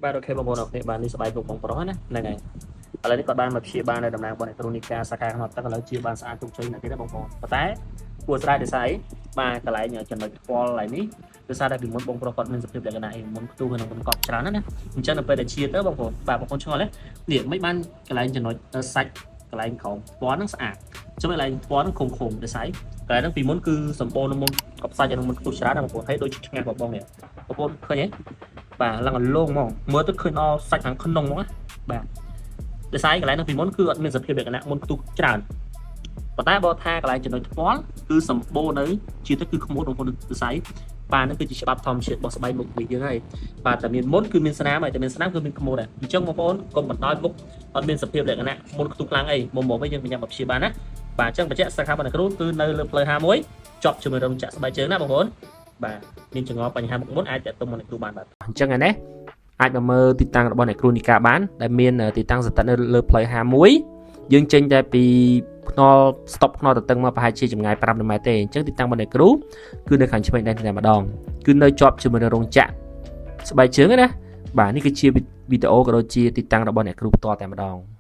បាទ OK បងប្អូនអរគ្នាបាទនេះស្បែកមុខបងប្រុសណាហ្នឹងហើយឥឡូវនេះគាត់បានមកព្យាបាលនៅតំណាងរបស់អ្នកគ្រូនីកាសាខាក្នុងទឹកឥឡូវជាបានស្អាតជោគជ័យណាស់ទៀតណាបងប្អូនប៉ុន្តែគួរស្ដាយដោយសារអីបាទកន្លែងចំណុចថ្ពាល់កន្លែងនេះដោយសារតែពីមុនបងប្រុសគាត់មានសភាពលក្ខណៈអីមុនផ្ទុះក្នុងកប់ច្រើនណាស់ណាអញ្ចឹងនៅពេលដែលជាទៅបងប្អូនបាទបងប្អូនឆ្ងល់ទេនេះមិនបានកន្លែងចំណុចសាច់កន្លែងក្រោមថ្ពាល់ហ្នឹងស្អាតចុះកន្លែងថ្ពាល់ហ្នឹងខំខំដោយសារកន្លែងហ្នឹងពីមុនគឺសម្បូរនៅមុនកប់សាច់នៅមុនផ្ទុះច្រើនណាបងប្អូនហើយដូចឆ្ងាស់បងប្អូននេះបងប្អូនឃើញទេ បាទឡើងអលងហ្មងមើលទៅឃើញអសាច់ខាងក្នុងហ្មងណាបាទដោយសារកន្លែងនោះពីមុនគឺអត់មានសភាពលក្ខណៈមុនផ្ទុះច្រើនប៉ុន្តែបើថាកន្លែងចំណុចថ្ពាល់គឺសម្បូរនៅជាទៅគឺខ្មោចបងប្អូនសរសៃបាទហ្នឹងគឺជាច្បាប់ធម្មជាតិរបស់ស្បែកមុខនេះយើងហើយបាទតែមានមុនគឺមានស្នាមហើយតែមានស្នាមគឺមានខ្មោចដែរអញ្ចឹងបងប្អូនកុំបណ្ដោយមុខអត់មានសភាពលក្ខណៈមុនផ្ទុះខ្លាំងអីមុំមកវិញយើងប្រញាប់មកព្យាបាលណាបាទអញ្ចឹងបញ្ជាក់សាខាបណ្ឌគ្រូគឺនៅលើផ្លូវ51ជាប់ជាមួយរោងចក្រស្បែកជើងណាបងប្អូនបាទមានចង្អល់បញ្ហាមុខមុនអាចតាក់ទងមកអ្នកគ្រូបានបាទអញ្ចឹងឯនេះអាចមកមើលទីតាំងរបស់អ្នកគ្រូនីកាបានដែលមានទីតាំងស្ថិតនៅលើផ្លូវ51យើងចេញតែពីថ្នល់ stop ថ្នល់ទៅតឹងមកប្រហែលជាចម្ងាយ5ម៉ែត្រទេអញ្ចឹងទីតាំងរបស់អ្នកគ្រូគឺនៅខាងឆ្វេងដៃតែម្ដងគឺនៅជាប់ជាមួយនឹងរោងចក្រស្បែកជើងណាបាទនេះគឺជាវីដេអូក៏ដូចជាទីតាំងរបស់អ្នកគ្រូផ្ទាល់តែម្ដង។